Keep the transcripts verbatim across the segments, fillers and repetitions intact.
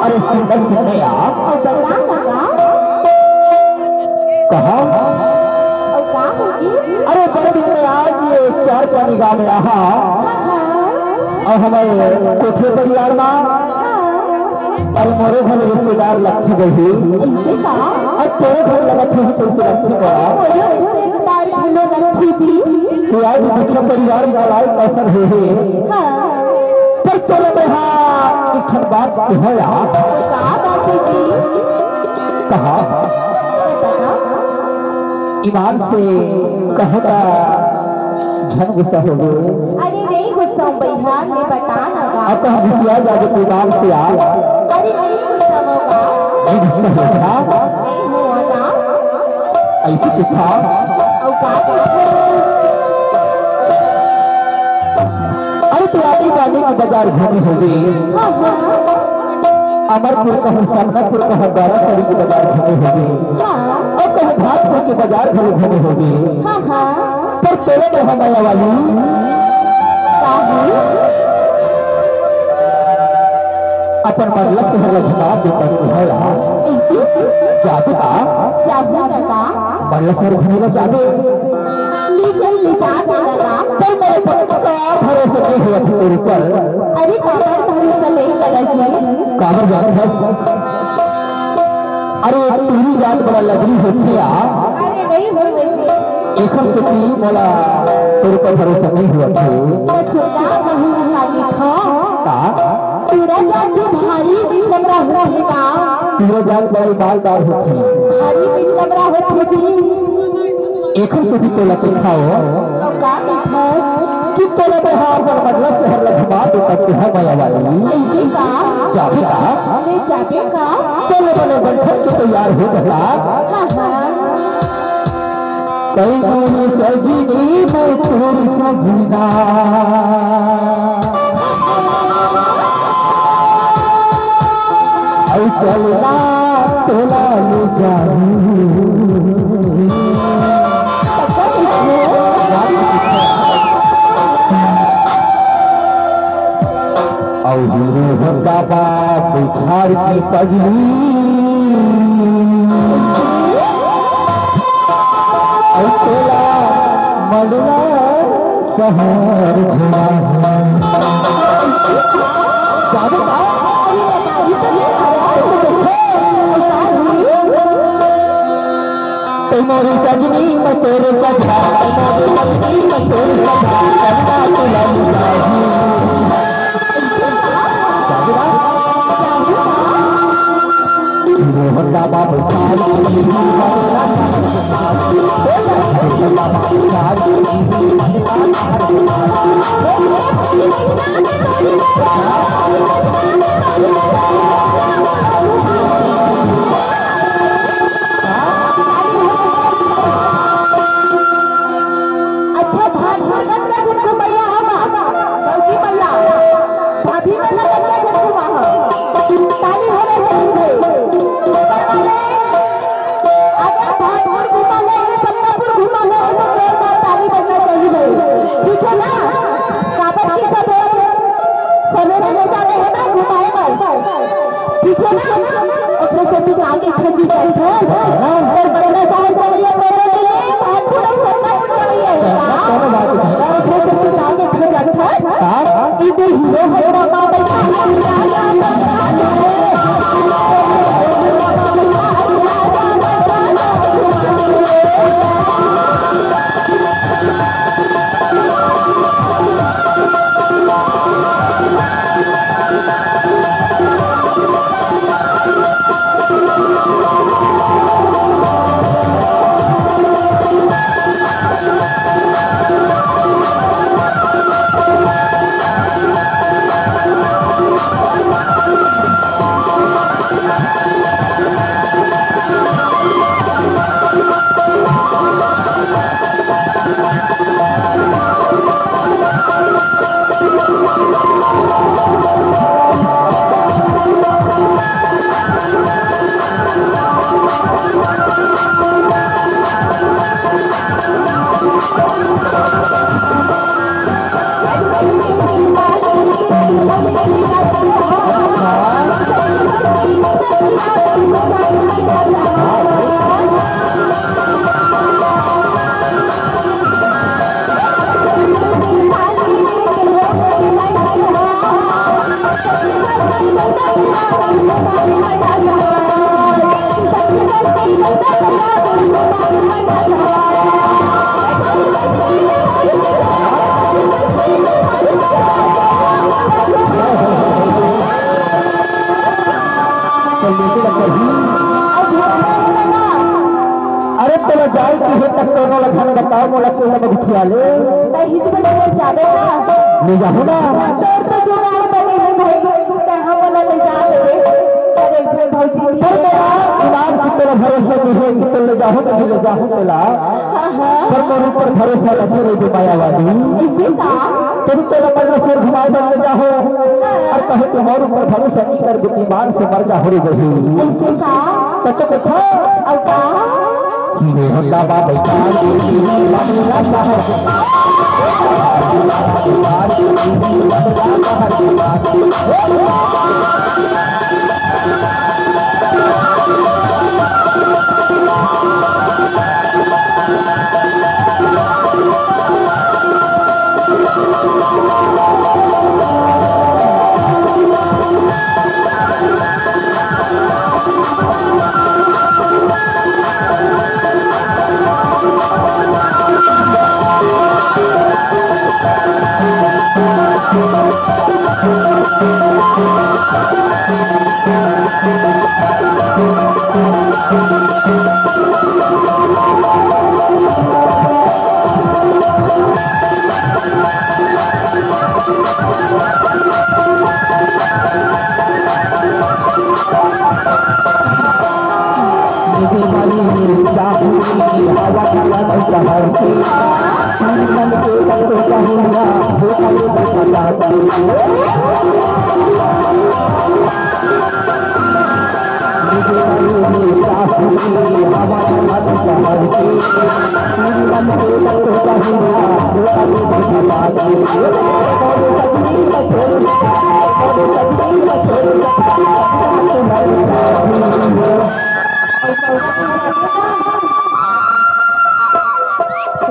अरे सुन, सुन यार। अउ बता ना का? कहा? अउ का होगी? अरे बड़े दिन में आज ये चार पानी गाँव में आहा। हाँ, हाँ। अउ हमर कोठे परिवार मा। हाँ। अरे मोरो घर रिश्तेदार लगथे बहिनी। अइसे का? अउ तोरो घर लगत होही तइसे लगथे मोला। मोरो रिश्तेदार घलो लगथे जी। तू आज दुखिया परिवार मा लायक अवसर हे हे। हाँ। पर तोला मैं हा एक ठन बात कहूँ यार। का बात हे जी? कहा? बता ना। ईमान से कहो ता झन गुस्सा होगे। अरे नहीं गुस्सा हूँ भैया, मैं बता ना का। अब तो हम गुस्सिया जाके तू ईमान से आ। अरे नहीं गुस्सा होगा। नहीं गुस्सा होगा। नहीं हुआ ना। ऐसे क्यों था? अउ का? अरे तू आनी बानी के बाजार घूमे होगे। हाँ, हाँ। अमरपुर कहूँ, समनापुर कहूँ, बारासरी के बाजार घूमे होगे। हाँ। अउ कहूँ भागपुर के बाजार घलो घूमे होगे। हाँ, हाँ। पर तोरे तो हम आया वाली। काहे? अपन मरला शहर ला घुमा दे कर है यार। ऐसे? जाबे का? जाबे ना का? मरला शहर घूमे ला जाबे। ले चल, ले जा, ले लगा। पर मैं पक्का भरोसा नहीं हुआ था तेरे ऊपर। अरे, काबर भरोसा नहीं करत हे? काबर जात हस? अरे, टूरी जात बड़ा लगरी होथे या। अरे, नहीं हो वैसे। एकर सेती मोला तेरे ऊपर भरोसा नहीं हुआ था। तो छोटा बहू का देखो। का? टूरा जात भी भारी लमरा होथे का? टूरा जात बड़ा ईमानदार होथे। भारी लमरा होथे जी। एखर से भी तोला दिखाओ। अउ का दिखाओ? कि तोला बिहार बर मरला शहर ला घुमा दे तक तुहा माया वाली। ऐसे का? जाबे का? ले जाबे का? चलो बने बैठक के तैयार हो गया। हाँ, हाँ। कई मोर सजनी, मैं तोर सजना। अउ चलना तोला ले जाही। अउ हीरो होंडा बा बुखार की पगली। अउ तोला मरला शहर घुमाही। जाबे का? तै मोरी सजनी, मैं तोर सजना, तै मोरी सजनी, मैं तोर सजना, चंदा तुला लुटाही। जाबे का? मोहन बाबा भागपुर घुमा ले, ये सत्तापुर घुमा ले, तो जोरदार ताली बजना चाहिए भाई। ठीक है ना? काबर की सब सवेरे ले जाते हैं ना घुमाए बर। ठीक है ना? अपने से भी आगे खड़ी बैठे हैं। और बड़ा साहब चलिए, बोलो, ये भागपुर और सत्तापुर चलिए। कोनो बात नहीं। अपने से भी आगे खड़ी बैठे हैं। हाँ। इधर हीरो है बाबा। अरे तोला जाए की हे तक कोनो ला झन बताओ, मोला कोई ला बगुठिया ले। तहीं तो बगुठिया जाबे ना। ले जाहूं ना। तोर तो जुगाड़ बने हे भाई, तैं मोला ले जा ले। अरे झन भौजी। पर मोला ईमान से तोला भरोसा नहीं है कि तोला ले जाहूं तो ले जाहूं तोला। हाँ, हाँ। पर मोर ऊपर भरोसा रखे रे जो मायावादी। ऐसे का? तभी तोला मन ला शेर घुमाए बर ले जाहूं। हाँ। और कहे तुम्हारे ऊपर भरोसा नहीं कर, ईमान से मर जा हो रे गई। ऐसे का? तो, तो कथा। अब का? कि रे होता बाबा का।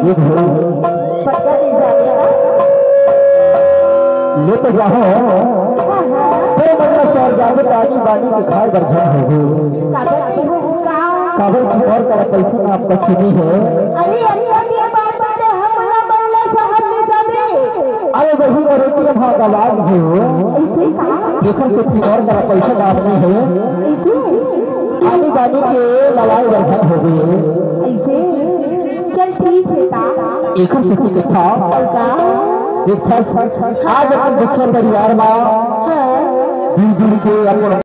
ये घोड़ा। पक्का नहीं जाने ना। ले तो जाओ। हाँ, हाँ। पर मतलब सर जाके तानी बानी के खाए बर झन होगे। काबर की हो का? काबर की और करा पैसे में आपका कमी है। अरे, अरे, अरे, ये बात बात है, हम वाला बंगला शहर ले जाबे। अरे, वही करो कि हम आवाज हो। ऐसे का? देखो, कुछ और करा पैसे में आप नहीं है। ऐसे? आनी बानी के लड़ाई बर झन होगे। ऐसे? चल ठीक हे ता। एकर सेती देखा। अउ का? देखा, आज अपन दुखिया परिवार मा हाँ। दूर दूर के अपन